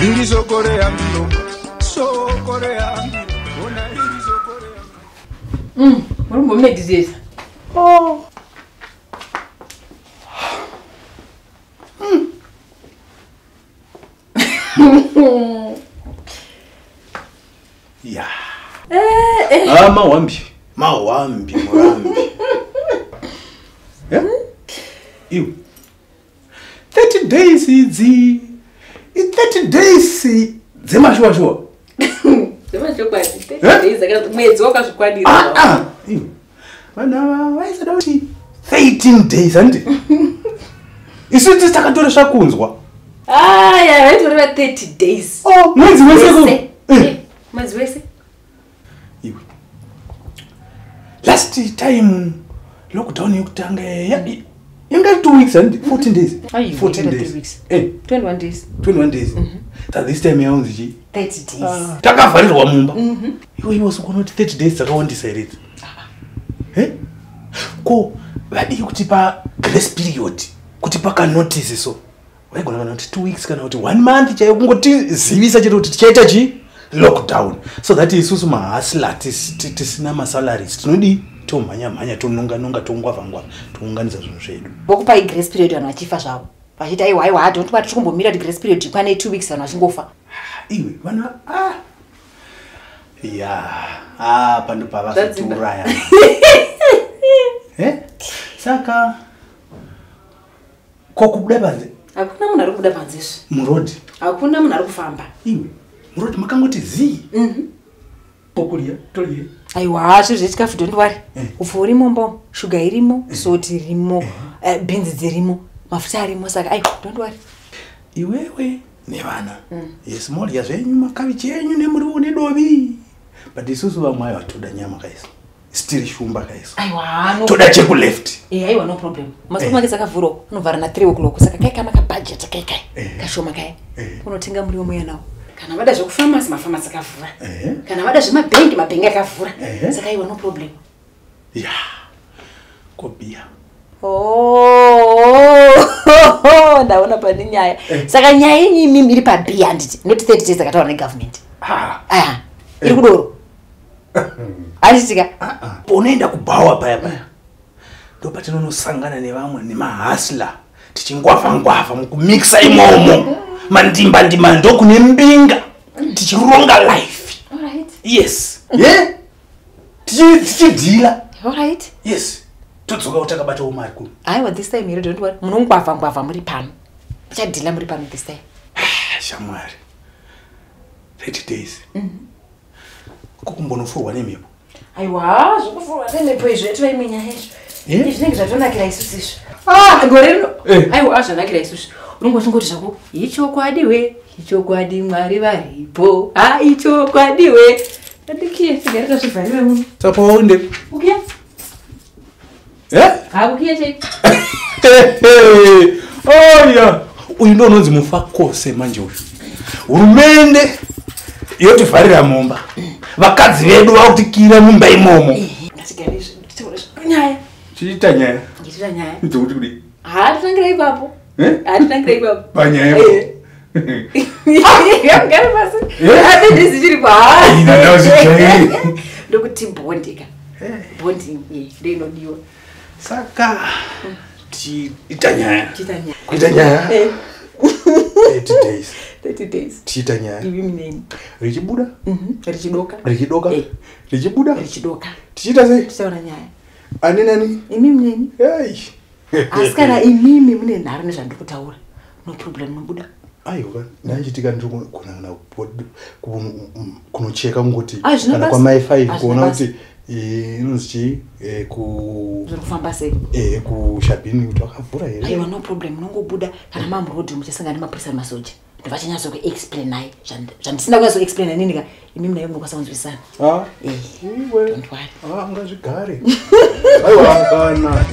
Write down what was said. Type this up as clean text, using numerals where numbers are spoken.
Iri shoko reyambiro, shoko reyambiro, ona iri shoko reyambiro. Uri kumbomeditata. Oh. Yeah. Ah, mawambi. Mawambi, murambi. Yeah? Iwe. 30 days idzi. 30 days dzemashuwa shuwa. Dzemachokwadi. 30 days mwedzi wakazvikwanira. Ah ah. Iwe. Vanhu ava vaisada kuti 13 days handi. Isu takatora zvakunzwa. Aya, vaitoreva 30 days. Oh, mwedzi wese. Mwedzi wese. Iwe. Last time lockdown yekutanga yanga 2 weeks and 14 days. 14 days. Weeks. 21 days. 21 days. That this time yaunzi chi 30 days. Takavharirwa mumba. Iwe iwe usikuona kuti 30 days dzakawandisa here idzi? Eh? Ko vadii kuti pa grace period kuti paka notice so. Waigona kana kuti 2 weeks kana kuti 1 month chaiyo kungotizivisa chete kuti tichaita chi lockdown so that isusu mahasla tisina masalaries tinodi tomhanya mhanya tononga nonga tongwavha ngwavha tounganidza zvinhu zvedu. Vokupai grace period vanhu vachifa zvavo vachiti aiwa aiwa don't worry tiri kumbomira kuti grace period ikwane 2 weeks vanhu vachingofa. Iwe vanhu ah ya ah pando pavazotiuraya. Eh? Saka ko kubuda panze? Hakuna munhu ari kubuda panze izvi. Muroad. Hakuna munhu ari kufamba. Iwe muroad makangoti zii. Pokurya torye. Aiwa zvinhu zvechikafu don't worry. Upfu urimo mbo, shuga irimo, salt irimo, bhinzi dzirimo, mafuta arimo saka aiwa don't worry. Iwewe nevana. Yes, morya zvenyu makabichi enyu nemuriwo nedovi. But isusu vamwe aiwa toda nyama kaisi. Still shumba kaisi. Aiwa no. Toda cheku left. Aiwa no problem. Masupermarkets akavhurwa anovhara na 3 o'clock saka kai kama kabudget kai kai. Kashoma kai. Unotenga muriwo muya nawo. Kana vada zvekufamasi mafamasi akavhura. Kana vada zvemabhengi mabhengi akavhura. Saka aiwa no problem. Ya. Kobia. Oh, ndaona pane nyaya. Saka nyaya yenyu imimi iri pabia handiti? Not 30 days akataura negovernment. Ah. Iri kudoro. Handitika? Unoenda kubhawa paya paya. Ndopatinonosangana nevamwe nemahasla tichingwavha ngwavha mukumixa imomo. Mandimba ndima ndokune mbinga tichironga life. All right. Yes. Yeah? Tichidhila. All right. Yes. Todzoka kuti takabatawo mari kuno. Aiwa this time here don't worry. Munongwavha ngwavha muri pano. Tichadhila muri pano this time. Shamwari. 30 days. Kukumbonofurwa nemhepo. Aiwa zvokufurwa nemhepo izvo yativa imwe nyaya izvo. Izvi zvinenge zvatonakira isusu izvo. Ah, gore rino. Aiwa zvanakira isusu. Unongosingoti zvako ichokwadi we, ichokwadi Mwari varipo. Ah, ichokwadi we. Andikiye tigare tazvivharira muno. Saka waunde. Ukiya? Eh? Hakukiya chaiko. Oh yeah. Uyu ndo unonzi mufakose manje uyu. Hurumende yotivharira mumba. Vakadzi vedu vakutikira mumba imomo. Ngatigare titaure nyaya. Chiita nyaya. Chiita nyaya. Ndikuti kudii? Hatitangira ipapo. Hatitangira ipapo. Panyaya. Ngare pasi. Ati chiri pa. Ina ndazvijairi. Ndokuti bondika. Bonding ndo inodiwa. Saka tiita nyaya. Tiita nyaya. Kuita nyaya. 30 days. 30 days. Tiita nyaya. Iwe mineni. Richibuda? Richidoka. Richidoka. Richibuda? Richidoka. Tichiita sei? Tichaona nyaya. Ani nani? Imi muneni. Hey. Asi kana imimi mune nharo nezvandiri kutaura. No problem nobuda. Aiwa, ndanchitika ndiri kugona kunocheka kungoti kana kwamai 5 kuona kuti inonzi chii ku zviri kufamba sei? Kushabhini kuti vakavhura here? Aiwa no problem unongobuda kana mamurodhi muchasangana nemapurisa nemasoja. Ndovachanyaso kuexplainai zvandisina kunyatsoexplaina nini ka imimi nayo munokwanisa kunzwisana. Ah. Don't worry. Ah, ungazvigare. Aiwa kana.